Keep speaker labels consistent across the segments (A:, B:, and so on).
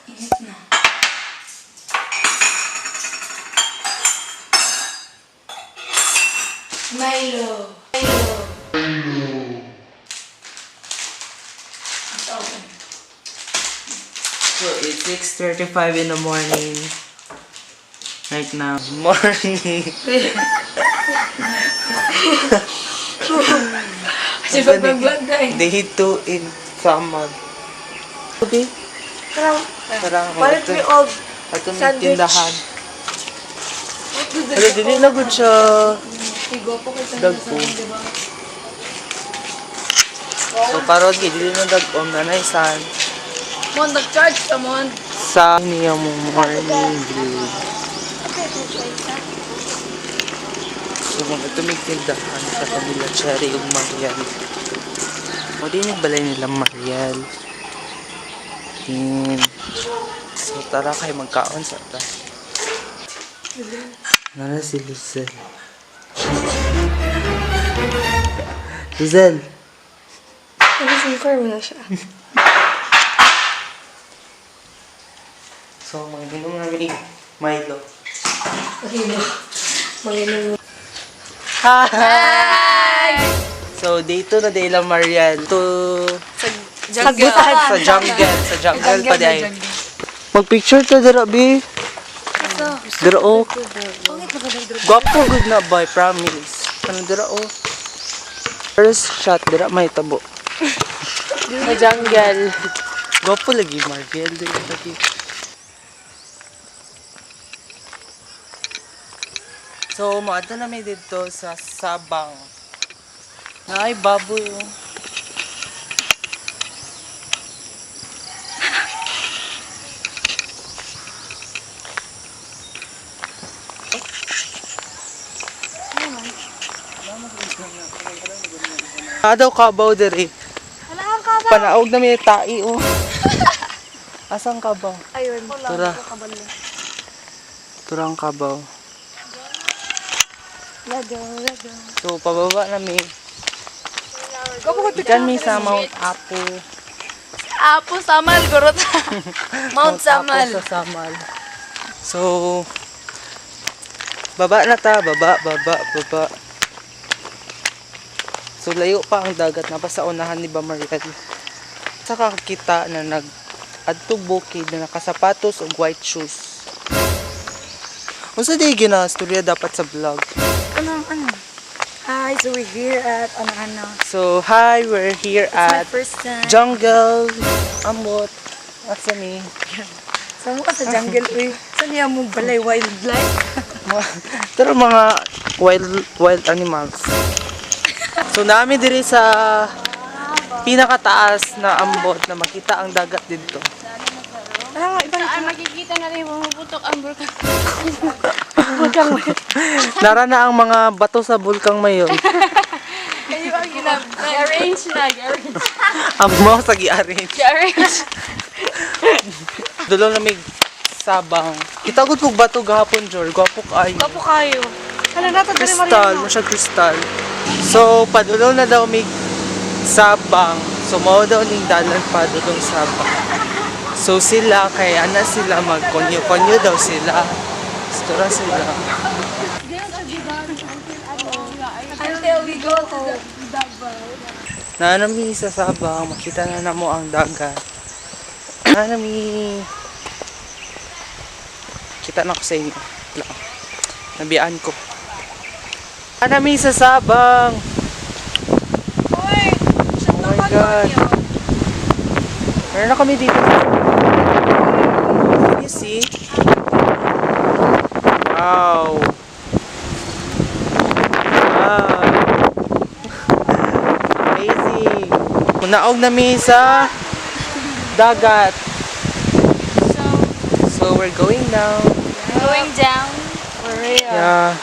A: Init na. Milo. Milo. It's open.
B: So it's 6:35 in the morning. Right now. Morning.
A: Kasi pag-vlog na eh.
B: Day 2 in Samal. Okay.
C: Parang,
B: Parang
C: palit mi og
B: ato may
C: sandwich.
B: tindahan. Pero dili na gud siya.
A: Igopo kita na
B: Dagpo.
A: sa di ba?
B: So karon kay dili na dag-om na naisan
A: Mon, nag-charge ka, Mon.
B: sa niya mo morning view. So mga tumitindahan sa kanila Cherry ug Mariel. O din yung balay nila Mariel. Din. So tara kay magkaon sa ta. Nara si Luzel. Luzel!
C: Nag-sniper mo na siya.
B: So mag-inom namin Milo.
C: Mahino. Mahino.
B: Hi! So, day 2 na day lang, Mariel. To
A: Sa jungle.
B: sa jungle. Sa jungle pa di ay. Mag-picture ta dira, bi. Dira, oh. Gwapo good na, boy. Promise. Ano dira, oh. First shot, dira, may tabo. Sa jungle. Gwapo lagi, Mariel. Dira lagi. So, maadto na may dito sa Sabang. Ay, baboy, oh. Ah, daw kabaw diri.
C: Wala kang kaba.
B: Panaog na may tai, oh. Asang kabaw?
C: Ayun.
B: Tara. Tara ang kabaw.
C: Lado, lado.
B: So, pababa na mi. Ikan mi sa Mount Apo.
A: Apo, Samal, gurot. Mount Samal.
B: Apo sa Samal. So, baba na ta. Baba, baba, baba. So, layo pa ang dagat na pa sa unahan ni Ba Mariel. Saka kita na nag adto bukid na nakasapatos ug white shoes. Unsa di ginastorya dapat sa vlog?
C: Ano, ano? Hi, so we're here at ano, ano.
B: So, hi, we're here
C: It's my
B: at
C: first time.
B: Jungle Amot. Asa ni?
C: Sa mo ka sa jungle, uy. Sa niya mo balay wildlife?
B: Pero mga wild wild animals. So nami diri sa pinakataas na ambot na makita ang dagat dito.
C: Ah, iba na.
A: Ay, makikita na rin pumuputok ang bulkan.
C: Bulkang
B: Nara na ang mga bato sa bulkang Mayon.
A: Kayo ang ginab-arrange na, arrange.
B: Amo sa gi-arrange.
A: Arrange.
B: Dulo na may sabang. Kita gud kog bato gahapon, Jor. Gwapo kaayo.
C: Kapo kayo. Hala, nata dali
B: Crystal, mo siya crystal. So, padulong na daw may sabang. So, mao daw ning dalan padulong sabang. So, sila, kay ana sila magkonyo-konyo daw sila. Stura sila.
C: Until we go home.
B: Nanami sa sabang, makita na namo ang dagat. Nanami. Kita na ko sa inyo. Lang. Nabiyaan ko. Nanami sa sabang.
C: Uy!
B: Oh my God. Meron na kami dito. Can you see? Wow. Wow. Amazing. Munaog na mi sa dagat. So we're going down.
A: Going down.
B: Yeah.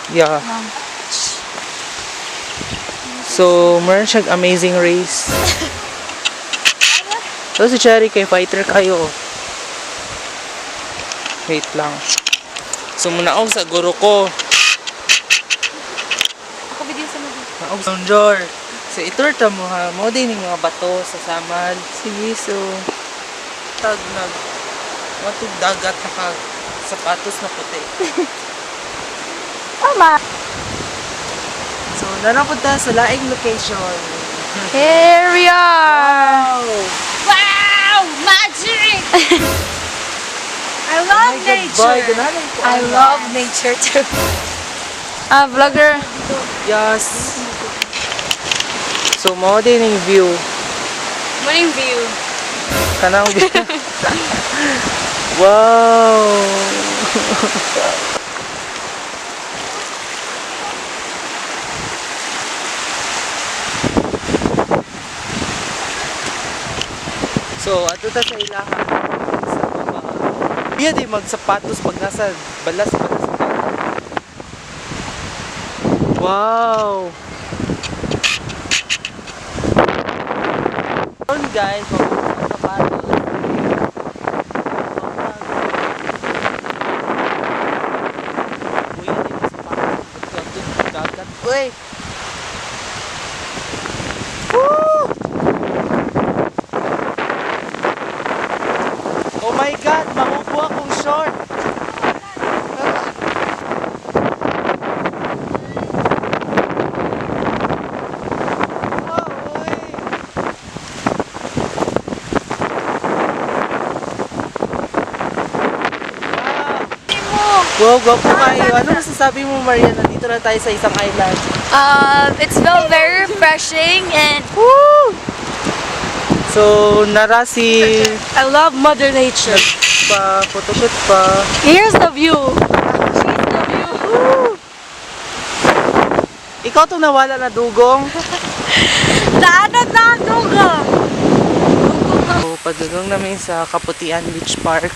B: Yeah. So, meron siyang amazing race. So, si Cherry kay fighter kayo. Oh. Wait lang. So, munaog sa guro ko.
A: Ako bigyan sa mga.
B: Naog sa Jor. So i-tour ta mo ha. Mao din yung mga bato sa Samal.
C: Sige, so.
B: Tag nag matug dagat naka sapatos na puti.
C: Tama.
B: So narapunta sa laing location.
C: Here we are.
B: Wow!
A: Wow! Magic!
C: I love
B: Oh my God, boy, ganahan ko.
C: I love nature too. Ah, vlogger.
B: Yes. So mao din yung view.
A: Morning view.
B: Kanang view. Wow! So, ato ta sa ilaha sa baba. Iya di magsapatos pag nasa balas balas sa dagat. Wow! Yun guys, magsapatos. Uy, di magsapatos pag dagat. Uy! Woo! Oh my God! Makukuha akong short! Oh, uy. Wow! Wow, gwapo kayo. Ano masasabi mo, Maria? Nandito na tayo sa isang island.
A: It's felt very refreshing and
B: Woo! So, nara si
C: I love Mother Nature.
B: pa photoshoot pa.
C: Here's the view. Here's the view.
B: Ikaw tong nawala na dugong.
C: Daanan na ang dugo.
B: So, padulong namin sa Kaputian Beach Park.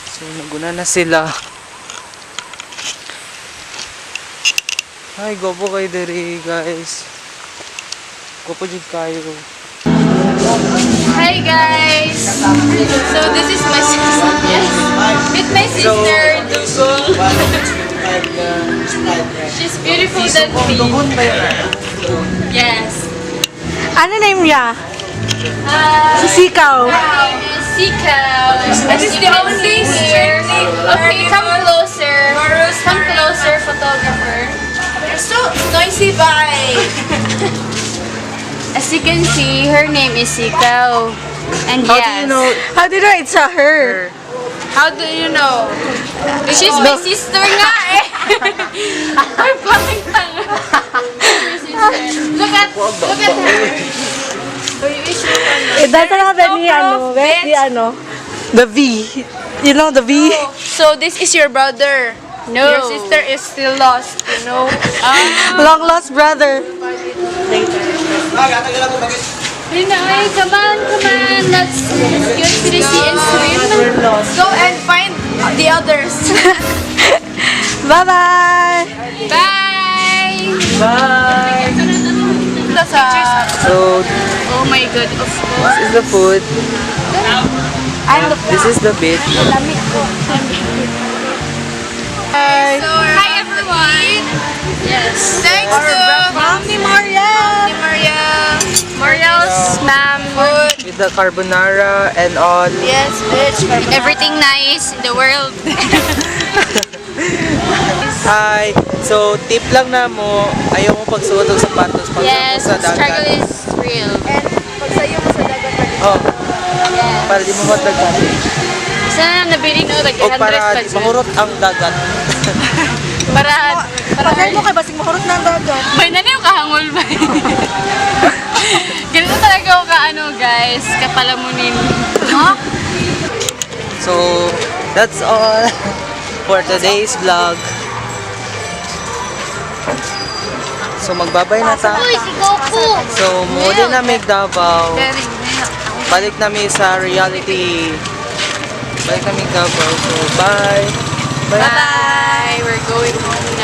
B: So, naguna na sila. Ay, gopo kayo diri, guys. Gopo jud kayo.
A: Hi guys! So this is my sister. Yes. With my sister, Dugong. She's beautiful than me.
B: Dugon ba yun?
A: Yes.
C: Ano name niya? Si Sikaw.
A: Her name is Sikaw. As you can see here. Okay, come closer. Come closer, photographer.
D: You're so noisy, bye.
A: As you can see, her name is Sikaw. And
B: How
A: yes.
B: do you know
C: How do you know it's a her?
D: How do you know?
A: She's my sister nga eh. Ay, bakit tanga? She's my sister. Look at her.
C: Eh, that's not the ni ano. Where's the ano? The V. You know the V?
D: So this is your brother.
A: No.
D: Your sister is still lost.
C: Long lost brother.
A: Pinoy, come on, come on. Let's go to the sea and swim.
D: Go and find the others.
C: Bye-bye.
A: Bye!
B: Bye!
D: Sa
B: So,
A: Oh my God, of course.
B: this is the food.
A: I'm the
B: This is the beach. Hi!
A: Hi everyone! Yes.
D: Thanks to
C: Mom ni Maria.
D: Ni Maria.
A: Mariel's ma'am.
D: Food.
B: With the carbonara and all.
D: Yes, bitch.
A: Everything nice in the world.
B: Hi! So, tip lang na mo, ayaw mo pagsuot og sapatos pag
A: Yes,
B: sa dagat.
A: struggle is real.
D: And pagsayo mo sa dagat,
B: Oh,
A: Yes.
B: para di mo matagkan.
A: Isa na nabili no, like
B: O
A: 100
B: para
A: pa
B: di mahurot ang dagat.
A: Para,
C: Pagay mo kay basing mahurot na ang dagat.
A: May na yung kahangol ba? Ganito talaga ako ka ano guys, kapalamunin. Huh?
B: So, that's all for today's vlog. So, magbabay na ta.
A: Uy, si Goku!
B: So, muli na mig Davao. Balik nami sa reality. Balik nami Davao. So, bye. Bye.
D: Bye. We're going home.